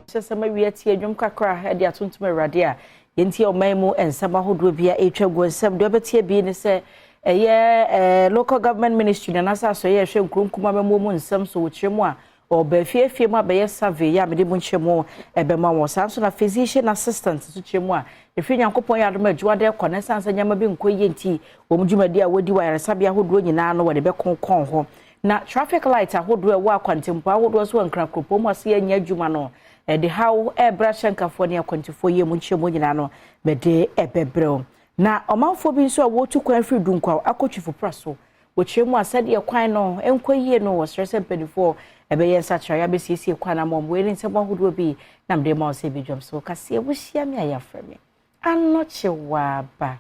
Hyɛ sɛ mawie atie nnwom kakra de atontom Awurade a yɛntie ɔman mu nsɛm ahodoɔ bi a ɛretwa gu nsɛm deɛ ɔbɛtie bi ne sɛ ɛyɛ local government ministry na nasa asɔyɛ ɛhwɛ nkuro nkuma mɛmuo mu nsɛm so wɔkyerɛ mu a ɔba afiefie mu abɛyɛ survey yɛ a mede mu nkyerɛ mu ɛbɛma wɔn. Saa nso na physician assistant nso kyerɛ mu a ɛfiri Nyankopɔn yɛ adom adwuade kɔ na ɛsiane sɛ nneɛma bi nkɔ yie nti wɔn dwumadi a wɔdi wɔ ayaresabea ahodoɔ nyinaa no wɔde bɛkonkɔn hɔ. Na traffic light ahodoɔ ɛwɔ akwantempɔ ahodoɔ so wɔ Nkran mu ase anya adwuma no ɛde haw ɛbrɛ ahyɛnkafoɔ ne akwantufoɔ yie mu nkyerɛ mu nyinaa no bɛde ɛbɛbrɛw. Na ɔmanfoɔ bi nso a wɔretu kwan firi Dunkwa akɔ Twifopra so wɔkyerɛ mu a sɛdeɛ kwan no nkɔ yie no, wɔsrɛ sɛ mpanimfoɔ ɛbɛyɛ nsakyerɛ abɛsiesie kwan ama wɔn. Wei ne nsɛm ahodoɔ bi na mede ma wo sɛ badwam so kaseɛ wohyia me a yɛafrɛ me Anɔkye Waaba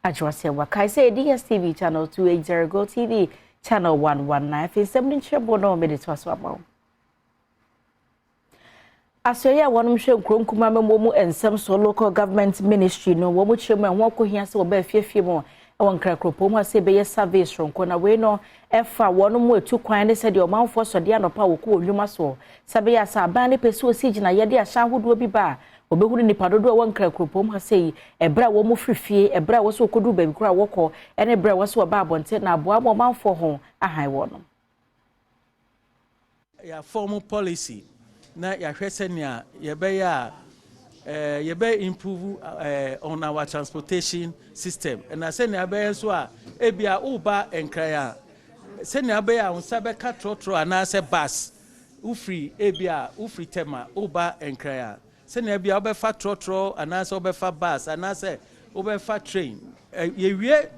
Adwoa. Sɛ wakae sɛ DSTV channel 280, Go TV channel 119. Afei nsɛm no nkyerɛboɔ no mede toa so ama wo. Asɔeɛ a wɔnom hwɛ nkuro nkuma mɛmuo mu nsɛm so, Local Government Ministry no, wɔn kyerɛ mu ɛho akɔhia sɛ wɔbɛ afiefie mu ɛwɔ Nkrakuropɔn mu ase bɛyɛ survey soronko. Na wei no ɛfa wɔn mu etu kwan ne sɛdeɛ ɔmanfoɔ sɔde anɔpa a wɔkɔ wɔn nnwuma soɔ, sɛ bɛyɛ asa aban ne pɛ sɛ osi gyina yɛde ahyɛ ahodoɔ bi ba a wɔbɛhunu nipa dodoɔ a ɛwɔ Nkrakuropɔn mu ha sɛ yi, ɛberɛ a wɔn mu firi fie, ɛberɛ a wɔsɛ wɔkɔduru baabi koraa a wɔkɔ, ɛne ɛberɛ a wɔsɛ wɔba abɔnten, na aboa ma ɔmanfoɔ ho ahan wɔn no. Yɛaform policy na yɛahwɛ sɛnea yɛbɛyɛ a yɛbɛ improve on our transportation system, na sɛnea ɛbɛyɛ nso a ebia woba Nkran a, sɛnea ɛbɛyɛ a wo nsa bɛka trɔtrɔ anaasɛ bus. Wofiri ebia wofiri Tɛma woba Nkran a, sɛnea ebia wobɛfa trɔtrɔ anaasɛ wobɛfa bus anaasɛ wobɛfa train. Yɛwie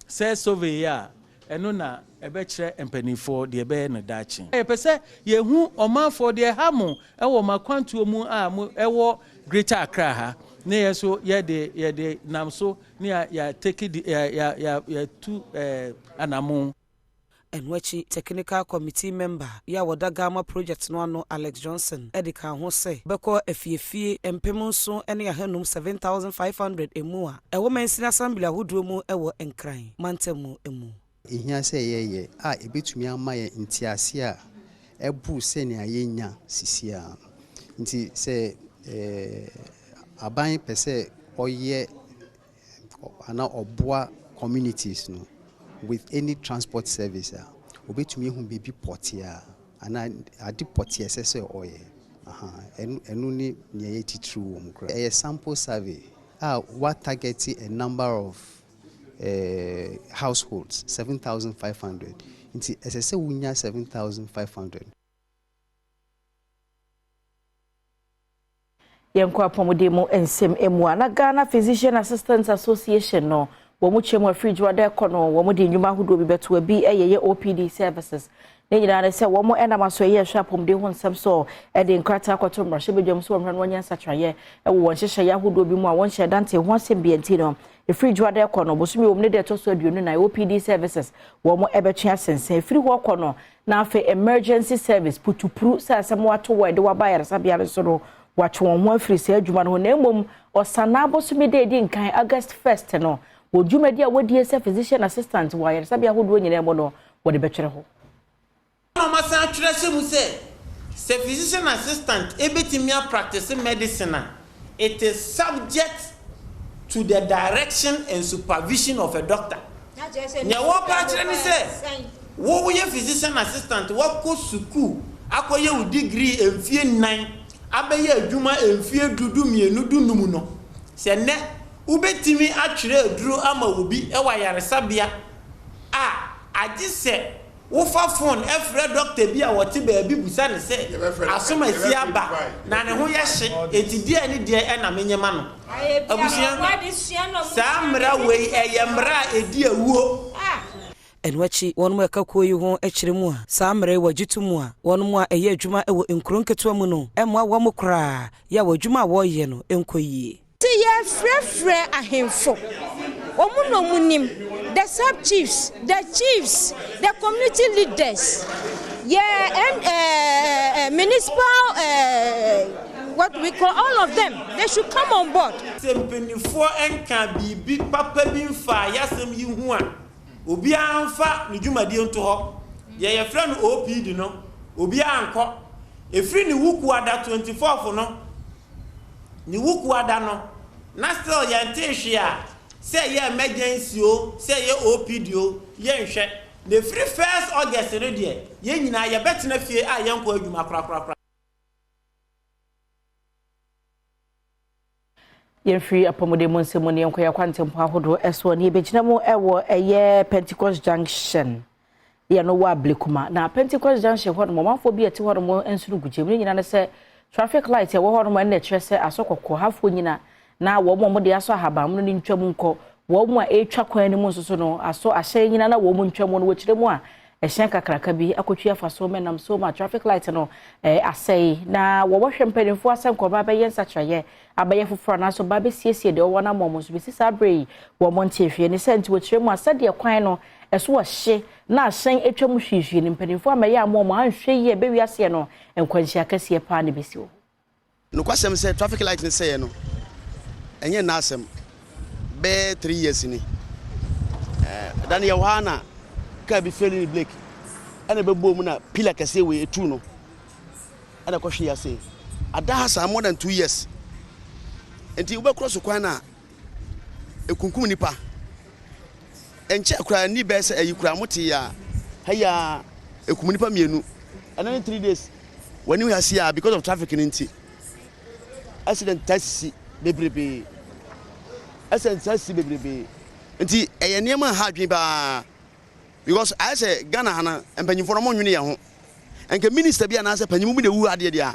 sɛ survey a, ɛno na ɛbɛkyerɛ mpanimfoɔ deɛ ɛbɛyɛ no daakye. Yɛpɛ sɛ yɛhu ɔmanfoɔ deɛ ɛha mo ɛwɔ mo akwantuo mu a mo ɛwɔ Greater Accra ha, ne yɛn nso yɛde nam so ne yɛ yɛ take di yɛ yɛ yɛ yɛtu anamo. Ɛno akyi, technical committee member yɛ a wɔda GAMA project no ano, Alex Johnson, ɛde ka ho sɛ bɛkɔ afiefie 7,500, 7500 emu a ɛwɔ mansini assembly ahodoɔ mu ɛwɔ Nkran mantam mu. Ehia sɛ yɛyɛ a ebetumi ama yɛ ntease a ɛbu sɛnea yɛnya sisi a. Nti sɛ aban pɛ sɛ ɔyɛ anaa ɔboa communities no with any transport service a, obetumi ehu biribi pɔtee a anaa ade pɔtee ɛsɛ sɛ ɔyɛ. Ɛno ne nea ɛyɛ titiriw wɔ mu koraa. Ɛyɛ sample survey a wa target a number of households, 7500, nti ɛsɛ sɛ wonya 7500. Yɛnkɔ apɔmuden mu nsɛm mu a, na Ghana Physician Assistants Association no wɔn mu kyerɛ mu afiri dwuada ɛkɔ no wɔn de nnwuma ahodoɔ bi bɛto bi ɛyɛ yɛ OPD services ne nyinaa ne sɛ wɔn ɛnam aso ɛyɛ ɛhwɛ apɔmuden ho nsɛm so ɛde nkrataa akɔto mmarahyɛbadwam so wɔn hwɛ no wɔnyɛ nsakyerɛeɛ ɛwɔ wɔn nhyehyɛeɛ ahodoɔ bi mu a wɔn hyɛ dante ho asɛm bi. Nti no ɛfiri dwuada ɛkɔ no, bosome wɔm ne deɛ ɛtɔ so 24, OPD services wɔn ɛbɛtwe asensɛn. Ɛfiri hɔ kɔ no, na afei emergency service putupuru sɛ asɛm wato wɔ ɛde waba ayaresabea no so no, watwe wɔn ho afiri saa adwuma no ho. Na mmom ɔsanaa bosome de edi nkan, August 1st no, wɔ dwumadi a wɔdie sɛ physician assistant wɔ ayaresabea ahodoɔ nyinaa mu no, wɔde bɛtwerɛ hɔ. Na ɔma san atwerɛ hyɛ mu sɛ physician assistant ebetumi apractice medicine a, it is subject to the direction and supervision of a doctor. Nea wɔpa akyerɛ ne sɛ wo woyɛ physician assistant, wɔkɔ sukuu akɔyɛ wo degree mfie 4, abɛyɛ adwuma mfie 10, 12, 15 no, sɛ nnɛ wobɛtumi atwerɛ aduro ama obi wɔ ayaresabea a, agye sɛ wofa phone ɛfrɛ doctor bi a wɔte baabi busa ne sɛ asom asi aba na ne ho yɛ hye, eti deɛ ne deɛ ɛna menyɛ ma no. Abusua, saa mmara wei ɛyɛ mmara a ɛdi awuo. Ɛno akyi, wɔn mu ɛka kuo yi ho kyerɛ mu a saa mmerɛ yi wɔgye to mu a wɔn mu a ɛyɛ adwuma wɔ nkuro nketewa mu no ɛmmoa wɔn mu koraa yɛ a wɔ adwuma a wɔreyɛ no nkɔ yie. Nti yɛfrɛfrɛ ahemfo, wɔn na wɔn nim, the sub chiefs, the chiefs, the community leaders, yɛ municipal, what we call all of them, they should come on board. Sɛ mpanimfoɔ nka biribi papa bi mfa yɛasɛm yi ho a, obiara mfa ne dwumadie nto hɔ. Deɛ yɛfrɛ no OPD no, obiara nkɔ. Ɛfiri ne Wukuada 24 no. Ne Wukuada no, na still yɛntee hwee a, sɛ ɛyɛ emergency o, sɛ ɛyɛ OPD o, yɛnhwɛ. Na ɛfiri first August no deɛ, yɛn nyinaa yɛbɛtena fie a yɛnkɔ adwuma korakorakora. Yɛmfiri apɔmuden mu nsɛm mu ne yɛnkɔ yɛn akwantempɔn ahodoɔ soɔ ne yɛbɛgyina mu wɔ ɛyɛ Pentecost Junction yɛ no wɔ Ablekuma na Pentecost Junction hɔ nom ɔmanfoɔ bi a ɛte hɔ nom nso no gu gyam ne nyina ne sɛ traffic light ɛwɔ hɔ nom ɛna ɛkyerɛ sɛ asɔ kɔkɔɔ hafoɔ nyina na wɔn a wɔde asɔ ahabanmono no ntwam nkɔ wɔn a ɛretwa kwan no mu nso so no asɔ ahyɛn nyina na wɔn ntwam no wɔkyerɛ mu a ɛhyɛn kakraka bi akɔtwi afa so ma ɛnam so ma traffic light no asɛe na wɔwɔhwɛ mpanimfoɔ asɛ nkɔba bɛyɛ nsakyerɛeɛ abɛyɛ foforɔ anaasɛ ɔba bɛsiesie deɛ ɔwɔ no ama wɔn nso bɛsi saa berɛ yi wɔn nte hwee ne sɛ nti wɔkyerɛ mu a sɛdeɛ kwan no ɛso ɔhye na ahyɛn atwa mu hwiihwii no mpanimfoɔ amɛyɛ ama wɔn anhwɛ yie ɛbɛwi aseɛ no nkwanhyia kɛseɛ paa na ɛbɛsi wɔ hɔ. Nokwasɛm sɛ traffic light no sɛeɛ no, ɛnyɛ nnɛ asɛm. Bɛyɛ 3 years ni. Da no yɛwɔ ha na kaa bi fail ne brake ɛna ɛbɛbɔɔ mu na pillar kɛseɛ wei ɛtuu no ɛna ɛkɔhwee ase. Ada ha saa more than 2 years. Nti wobɛkorɔ so kwan no a ɛkunkum nipa. Ɛnkyɛ koraa ni bɛyɛ sɛ ayi koraa mote a ha yi a ɛkum nipa mmienu. Ɛno ne 3 days. W'anim ha si a because of traffic no nti accident taa sisi bebrebe, accident taa sisi bebrebe, nti ɛyɛ nneɛma a ha adwene paa because ayɛ sɛ Ghana ha no mpanyinfoɔ no ɔmo nwene yɛn ho. Nka minister bi anaasɛ panyin bi na ewu adeɛ deɛ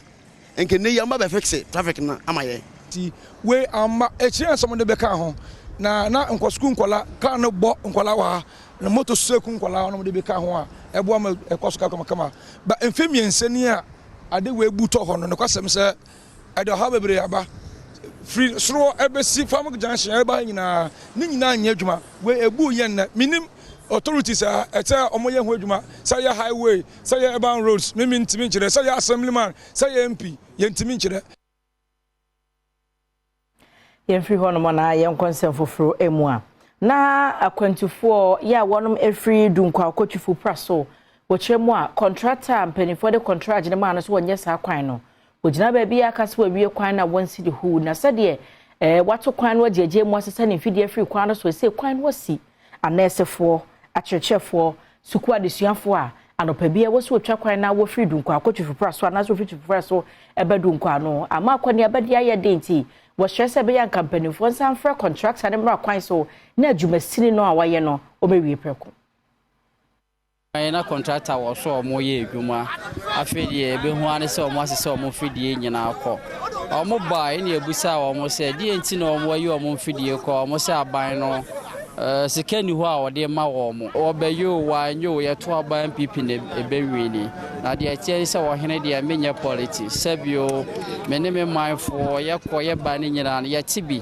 a nka nne yi ɔmo bɛ fix traffic no ama yɛn. Ti wei amma akyire nsɛm de bɛka ho na nkɔ sukuu nkɔla kaa no bɔ nkɔla wɔ ha na moto so eku nkɔla wɔn de bɛka ho a ɛboa ma ɛkɔ so kamakama ba. Mfe 3 ni a ade wei bu tɔ hɔ no, nokwasɛm sɛ ɛde ɔhaw bebree aba firi soro ɛbɛsi farm junction ɛba nyinaa ne nyinaa nyɛ adwuma. Wei ebu yɛn nnɛ minim authorities a ɛsɛ ɔmo yɛ ho adwuma, sɛ yɛ highway, sɛ yɛ urban roads, mímí ntumi nkyerɛ, sɛ yɛ assemblyman, sɛ yɛ MP, yɛntumi nkyerɛ. Yɛmfiri hɔnom na yɛnkɔ nsɛm foforɔ mu a na akwantufoɔ yɛ a wɔnom afiri Dunkwa akɔtwifo pra so wɔkyerɛ mu a contractor a mpanimfoɔ de contract ne maa no so wɔnyɛ saa kwan no wɔgyina baabi a aka sɛ wɔawie kwan no a wɔnsi de hu na sɛdeɛ wato kwan no agyegye mu asesa ne mfidie afiri kwan no so ɛsɛ kwan no asi anɛɛsefoɔ, akyerɛkyerɛfoɔ, sukuu adesuafoɔ a anɔpa bi a wɔsi wɔtwa kwan na wɔfiri Dunkwa akɔtwifo pra so anaasɛ wɔfiri Twifo pra so ɛbɛ Dunkwa no ama akɔneaba de ayɛ den nti wɔhyerɛ sɛ ɛbɛyɛ anka mpanimfoɔ nsa mfrɛ contractor ne mmra kwan so na adwumasini no a wɔayɛ no wɔbɛwie prɛko. Na contractor wɔ so a wɔyɛ adwuma. Afei deɛ ɛbɛhu ane sɛ wɔn asesɛ wɔn mfidie nyinaa kɔ. Wɔn baa ɛna ebusa wɔn sɛ deɛ nti na wɔn ayi wɔn mfidie kɔ. Wɔn sɛ aban no sika ni hɔ a wɔde ma wɔn. Wɔbɛyɛ o, wɔanyɛ o, yɛto aba NPP na ɛbɛwie ni. Na deɛ ɛteɛ sɛ wɔhene deɛ menyɛ politics sɛbio me ne me manfoɔ yɛkɔ yɛba ne nyinaa no yɛte bi.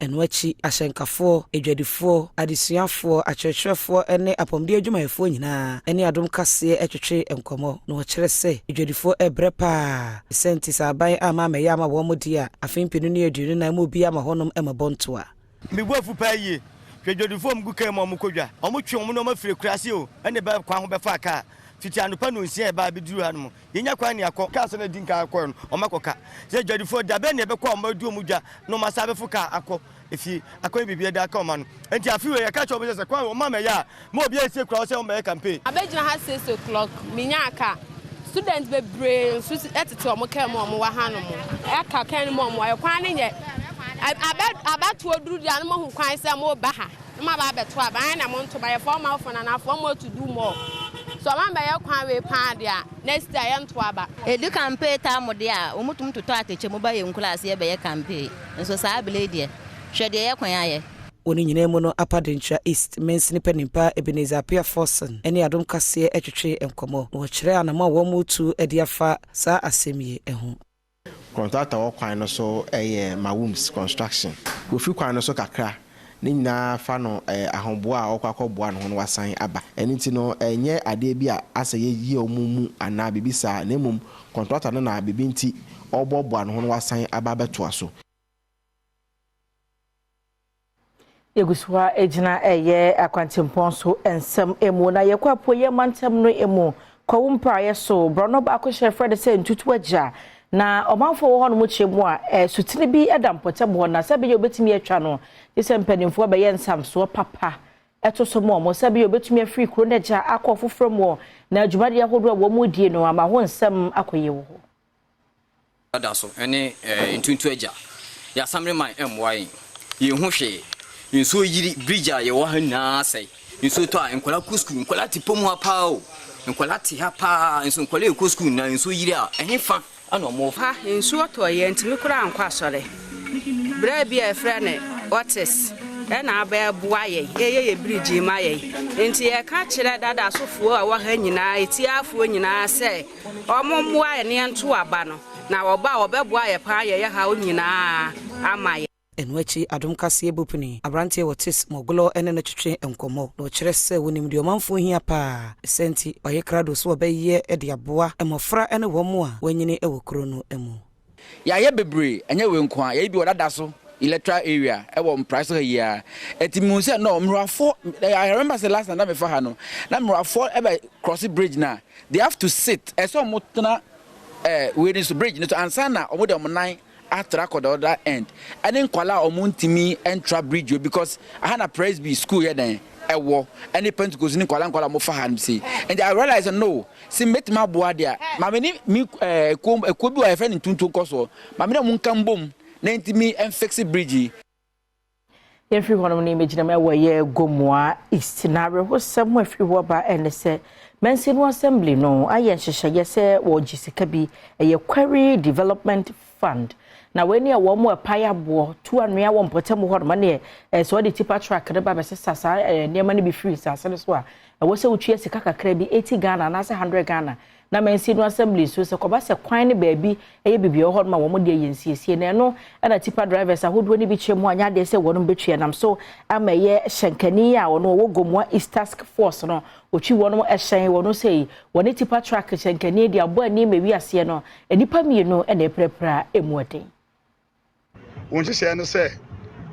Ɛno akyi ahyɛnkafoɔ, adwadifoɔ, adesuafoɔ, akyerɛkyerɛfoɔ ne apɔmuden adwumayɛfoɔ nyinaa ne Adom Kaseɛ twetwe nkɔmmɔ na wɔkyerɛ sɛ adwadifoɔ ɛbrɛ paa sɛ nti sɛ aban ama amɛyɛ ama wɔn mo deɛ a afe 2024 mu obi ama hɔnom ma bɔ ntoa. Mebu afu paa yie. Hwɛ, dwadifoɔ mu gu kaa mu a ɔmo kɔ dwa, ɔmo twe ɔmo nneɛma firi akuraase o ɛne bɛ kwan ho bɛfa kaa fiti anɔpa no 6 ɛbaa bɛduru ha no mu yɛnya kwan ne akɔ kaa sɛ no adi nkan akɔɛ no ɔmo akɔka sɛ dwadifoɔ da bɛn ne ɛbɛkɔ a ɔmo adi ɔmo dwa na ɔmo asa abɛfo kaa akɔ efie akɔyɛ biribi ɛda aka ɔma no. Nti afi wei yɛka kyerɛ ɔmo sɛ kwan ɔmo ama yɛ a ma obi esie kura sɛ ɔmo bɛyɛ campaign. Abɛgyina ha 6 o'clock minya kaa. Student bebree nso tete ɔmo kaa mu a ɔmo wɔ ha nom ɛka kaa no mu a ɔmo wɔ kwan ne nyɛ abɛ abatoɔ duru deɛ ano mo hu kwan sɛ mo ba ha na mo aba abɛto aba ayɛ na mo nto ba yɛ fɔ ɔmo afɔ na n'afɔ mo to do more so ɔmo abɛyɛ kwan wei paa deɛ a next year yɛnto aba. Edu campaign time deɛ a wɔn tum totɔ atɛkyɛ mu ba yɛ nkura ase yɛbɛyɛ campaign nso saa abele deɛ hwɛ deɛ yɛ kwan ayɛ. Wɔ ne nyinaa mu no, Upper Denkyira East mansini panimpa Ebenezer Apia Forson ne Adom Kaseɛ twetwe nkɔmmɔ na wɔkyerɛ anamo a wɔn tu de afa saa asɛm yi ho. Contractor wɔ kwan no so yɛ Mawums Construction. Wofiri kwan no so kakra ne nyinaa fa no ahoboa a ɔkɔ akɔboa ne ho no wasan aba. Ɛno nti no ɛnyɛ adeɛ bi a asɛ yɛyi ɔmo mu anaa biribi saa, na mmom contractor no na biribi nti ɔboaboa ne ho no wasan aba abɛtoa so. Yɛgu so a gyina ɛyɛ akwantempɔn so nsɛm mu na yɛkɔ apueyɛ mantam no mu kɔwo mpraeɛ so borɔno baako hyɛ frɛ de sɛ Ntutu Agya. Na ɔmanfoɔ wɔ hɔnom kyerɛ mu a, sutene bi da mpɔtam hɔ na sɛ ɛbɛyɛ a wɔbɛtumi atwa no, gye sɛ mpanimfoɔ bɛyɛ nsamsoɔ papa to so ma wɔn sɛ ɛbɛyɛ a wɔbɛtumi afiri kuro no agya akɔ foforɔ mu na dwumadie ahodoɔ a wɔredie no ama ho nsɛm akɔ yie wɔ hɔ. Da so ne ntonto agya. Yɛasamene man mmoa yɛn. Yɛnhu hwee. Nsuo yiri, bridge a yɛwɔ ha nyinaa asɛe. Nsuo tɔ a, nkwadaa kɔ sukuu. Nkwadaa te pom ha paa o. Nkwadaa te ha paa. Nso nkwadaa rekɔ sukuu nyinaa, nsuo yiri a, ɛhefa na wɔfa? Ha, nsuo tɔ yɛntumi koraa nkɔ asɔre. Berɛ bi a yɛfrɛ no Otis na abɛboa yɛn, ɛyɛ yɛ birigyi ma yɛn. Nti yɛka kyerɛ dadasofoɔ a ɛwɔ ha nyinaa, etiafoɔ nyinaa sɛ, Ɔmo mmoa yɛn na yɛnto aba no, na wɔba a wɔbɛboa yɛn paa yɛyɛ haw nyinaa ama yɛn. Ɛno akyi Adom Kaseɛ Bopuni, aberanteɛ wɔ Tis Moglo ne no twetwe nkɔmmɔ na ɔkyerɛ sɛ wɔnim deɛ ɔmanfoɔ hia paa, saa nti wɔayɛ krado sɛ wɔbɛyɛ de aboa mmɔfra ne wɔn a wɔanyini wɔ kuro no mu. Yɛayɛ bebree, ɛnyɛ wei nko ara, yɛayɛ bi wɔ Dadaso electoral area ɛwɔ Mpraeso ha yi ara. Ɛnti mehu sɛ no Mmorɔfoɔ, I remember sɛ last time na mefa ha no, na Mmorɔfoɔ ɛbɛ cross bridge no a, they have to sit, ɛsɛ sɛ wɔtena eh, wei no so, bridge no so ansa na wɔde wɔn nan atra akɔ the other end. Ɛne nkwadaa a wɔntumi ntra bridge wei because aha na Presby school yɛ dɛn ɛwɔ, ɛne Pentecost ne nkwadaa nkwadaa a wɔfa ha no sei. Nti I realize no, Se mɛtumi aboa de a, ma me ne me eh, ekuo, ekuo bi wɔ a yɛfrɛ no Ntonto Nkɔsoɔ, ma me ne wɔn nka mbom na ntumi mfixe bridge yi. Yɛmfiri hɔnom no yɛmmɛgyina mu wɔ yɛ Gomoa East na awerɛhosɛm a ɛfiri hɔ ba ne sɛ Mansini Assembly no ayɛ nhyehyɛeɛ sɛ wɔregye sika bi, ɛyɛ Quarry Development Fund. Na wei ne wɔn a ɛpae aboɔ, tu anwea wɔ mpɔtam hɔnom ne sɛ wɔde tipa truck no ba bɛsesa saa nneɛma no bi firi nsase no so a, ɛwɔ sɛ wotua sika kakra bi, 80 Ghana anaasɛ 100 Ghana, na mansin no assembly nso sɛ kɔba sɛ kwan ne baabi yɛ biribi wɔ hɔnom a wɔn deɛ yɛ nsiesie na ɛno na tipa drivers ahodoɔ no bi kyerɛ mu anyɛ adeɛ sɛ wɔn bɛtua nam so ama ɛyɛ hyɛnkani a ɔno ɔwɔ Gomoa East Task Force no ɔtwi wɔn hyɛn wɔn sɛ wɔne tipa truck hyɛnkani de abɔ ani ma ewiaseɛ no nnipa mmienu na ɛpirapira emu ɛden. Wo nhyehyɛɛ ne sɛ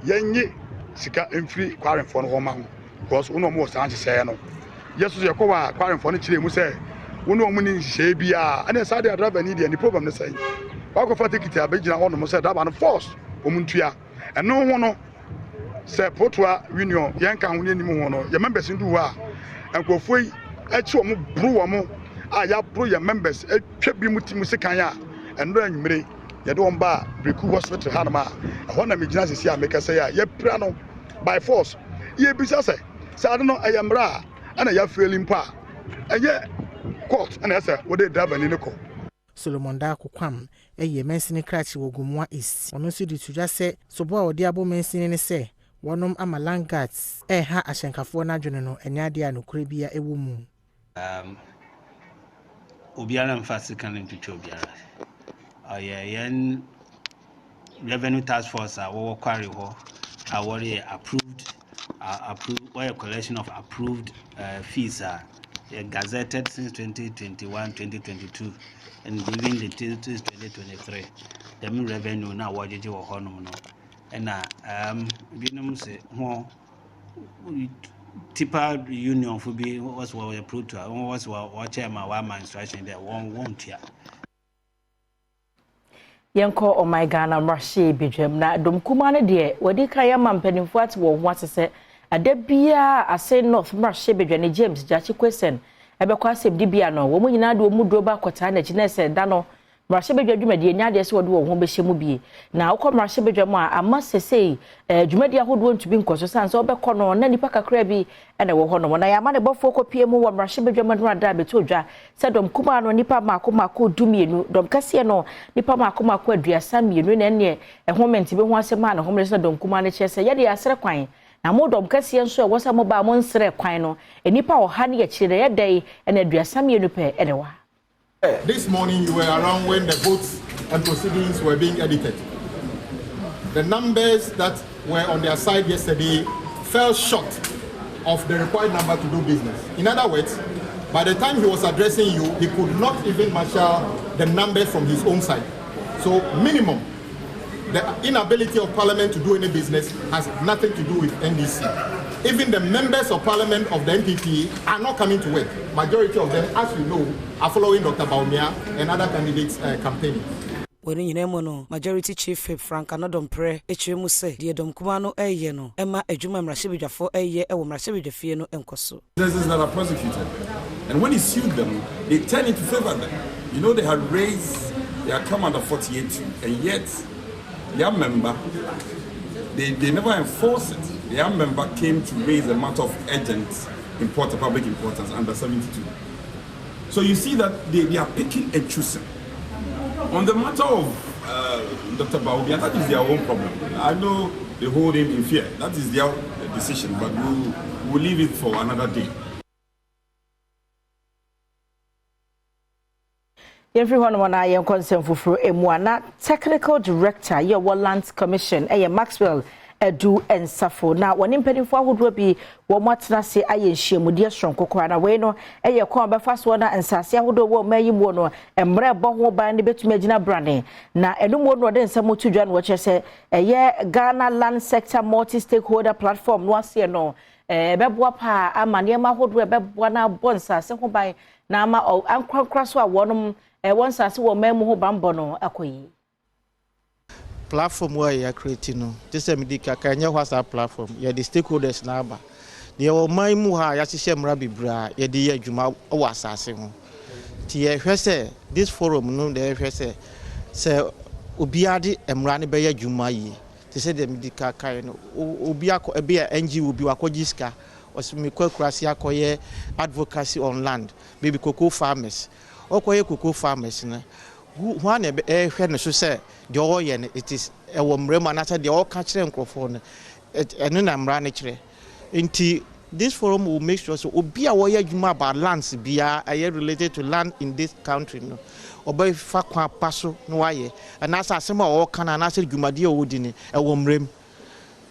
yɛnye sika mfiri quarryfoɔ no hɔ mma ho because wo ne wɔn wɔ saa nhyehyɛeɛ no. Yɛ nso yɛkɔ hɔ a quarryfoɔ no kyerɛɛ mu sɛ wo ne wɔn nni nhyehyɛeɛ biara. Ɛnna saa deɛ driver ni deɛ ne problem ne sɛn? Wakɔfa tekiti abɛgyina hɔnom sɛ driver no force wɔn ntua. Ɛno ho no sɛ Protoa Union yɛnka ho ne anim ho no yɛ members no du hɔ a nkurɔfoɔ yi akyi wɔn boro wɔn a yɛaboro yɛn members atwa bi mu ti mu sekan a ɛnora anwummere Yɛde wɔn baa Breku Hospital hanom a ɛhɔ na megyina sisi a mekasa yi a yɛapira no by force. Yɛbisa sɛ, sɛ ade no ɛyɛ mmara a ɛna yɛafeeli mpo a, ɛnyɛ court ɛna ɛsɛ wode driver ni no kɔ. Solomon Darko Kwam yɛ mansini krakye wɔ Gomoa East. Ɔno nso de to dwa sɛ sobo a wɔde abɔ mansini ne sɛ wɔnom ama land guards reha ahyɛnkafoɔ no adwene no nyɛ adeɛ a nokorɛ biara wɔ mu. Um, obiara mfa sekan ntwitwa obiara. Ɔyɛ yɛn revenue task force a wɔwɔ quarry hɔ a wɔreyɛ approved uh, approved wɔyɛ collection of approved uh, fees a yɛ gazetted since 2021 2022 and even the since 2023 dɛm revenue na wɔgyegye wɔ hɔnom no ɛna um, binom se ho Tipper unionfo bi wɔse wɔyɛ proto a wɔse wɔkyɛɛ ma wɔama instruction dɛ wɔn wɔntua. Yɛnkɔ ɔman Ghana mmarahyɛ badwam na dɔm kumaa no deɛ wɔadi kan ama mpanimfoɔ ate wɔn ho ase sɛ ada biara ase North mmarahyɛ badwani James Gyakye Quayson ɛbɛkɔ asɛmdibea no wɔn nyinaa de wɔn mu duro ba akɔtaa n'akyi na ɛsɛ da no Mmarahyɛbadwa dwumadie nyɛ adeɛ sɛ wɔde wɔn ho bɛhyɛ mu bie. Na wokɔ mmarahyɛbadwa mu a, ama sesei eh, dwumadie ahodoɔ ntumi nkɔ so sane sɛ wobɛkɔ no na nnipa kakra bi na ɛwɔ hɔ nom. Na yɛn amanebɔfoɔ kɔpie mu wɔ mmarahyɛbadwa mu nnora a bɛtoo dwa sɛ dɔm kumaa no nnipa mmaako mmaako 12, dɔm kɛseɛ no nnipa mmaako mmaako 32 na ɛnneɛ ɛho mente bɛhu asɛm a ne homene sɛ dɔm kumaa no kyerɛ sɛ yɛde yɛasrɛ kwan na mo dɔm kɛseɛ nso ɛwɔ sɛ mobaa mo nsrɛ kwan no nnipa ɔha ne akyire na ɛyɛ dɛn na 32 pɛ na ɛwɔ ha. This morning you were around when the votes and proceedings were being edited. The numbers that were on their side yesterday fell short of the required number to do business. In other words, by the time he was addressing you, he could not even marshal the numbers from his own side. So minimum, the inability of parliament to do any business has nothing to do with NDC. Even the members of parliament of the NPP are not coming to work. Majority of them, as you know, are following Dr. Bawumia and other candidates campaigning. Wɔ ne nyinaa mu no, Majority Chief Whip Frank Annoh-Dompreh kyerɛ mu sɛ deɛ dɔm kumaa no reyɛ no ma adwuma a mmarahyɛbadwafoɔ reyɛ wɔ mmarahyɛbadwafie no nkɔ so. Businesses that are prosecuted. And when he sued them, they turned it to favor them. They had raised, they had come under 48 and yet their member, they never enforce it. Their member came to raise a matter of urgent important, public importance under 72. So you see that they are picking and choosing. On the matter of Dr. Bawumia, that is their own problem. I know they hold him in fear. That is their decision, but we'll leave it for another day. Yɛmfiri hɔnom na yɛnkɔ nsɛm foforɔ emu a, na technical director yɛ wɔ Lands Commission ɛyɛ Maxwell Adu Nsafo na wɔne mpanimfoɔ ahodoɔ bi wɔn atena ase ayɛ nhyiamudeɛ soronko koraa. Na wei no ɛyɛ kwan a bɛfa soɔ na nsase ahodoɔ wɔ ɔman yi mu no, mmerɛ ɛbɔ ho ban no bɛtumi agyina brane. Na ɛno mu no, ɔde nsɛm to dwa no, wɔkyerɛ sɛ ɛyɛ Ghana Land Sector Multi Stakeholder Platform no aseɛ no ɛbɛboa paa ama nneɛma ahodoɔ ɛbɛboa na abɔ nsase ho ban na ama ankorankora so a wɔnom ɛwɔ nsase wɔ ɔman mu ho banbɔ no akɔ yie. Platform a yɛ create no, te sɛ mede kaka, ɛnyɛ WhatsApp platform. Yɛde stakeholders na aba deɛ wɔ ɔman mu ha a yɛahyehyɛ mmara bebree a yɛde yɛ adwuma wɔ asase ho. Nti yɛhwɛ sɛ this forum no deɛ, yɛhwɛ sɛ obiara de mmara no bɛyɛ adwuma yie. Te sɛ deɛ mede kaka no, obi akɔ ebi a NGO bi wakɔgye sika, ɔsɛ mekɔ akurase akɔyɛ advocacy on land, maybe cocoa farmers. Ɔkɔyɛ cocoa farmers no, hwan na ɛhwɛ no so sɛ deɛ ɔreyɛ no, it is ɛwɔ mmara mu, anaasɛ deɛ ɔreka kyerɛ nkurɔfoɔ no, ɛno na mmara no kyerɛ? Nti this forum will make sure so obi a wɔyɛ adwuma about lands biara, ɛyɛ related to land in this country no, ɔbɛfa kwan pa so na wayɛ, anaasɛ asɛm a ɔreka no anaasɛ dwumadie a ɔredi no ɛwɔ mmara mu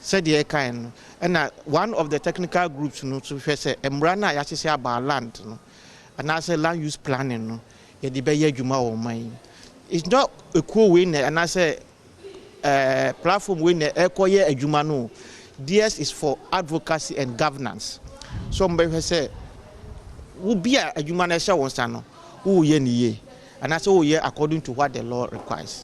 sɛdeɛ ɛkan no. Ɛna one of the technical groups no nso hwɛ sɛ mmara no a yɛahyehyɛ about land no anaasɛ land use planning no, yɛde bɛyɛ adwuma wɔ ɔman yi. It's not ekuo wei na anaasɛ platform wei na ɛkɔyɛ adwuma no. This is for advocacy and governance, so wɔn bɛhwɛ sɛ wo bi a adwuma no ɛhyɛ wɔn nsa no, wɔreyɛ ne yie anaasɛ wɔreyɛ according to what the law requires.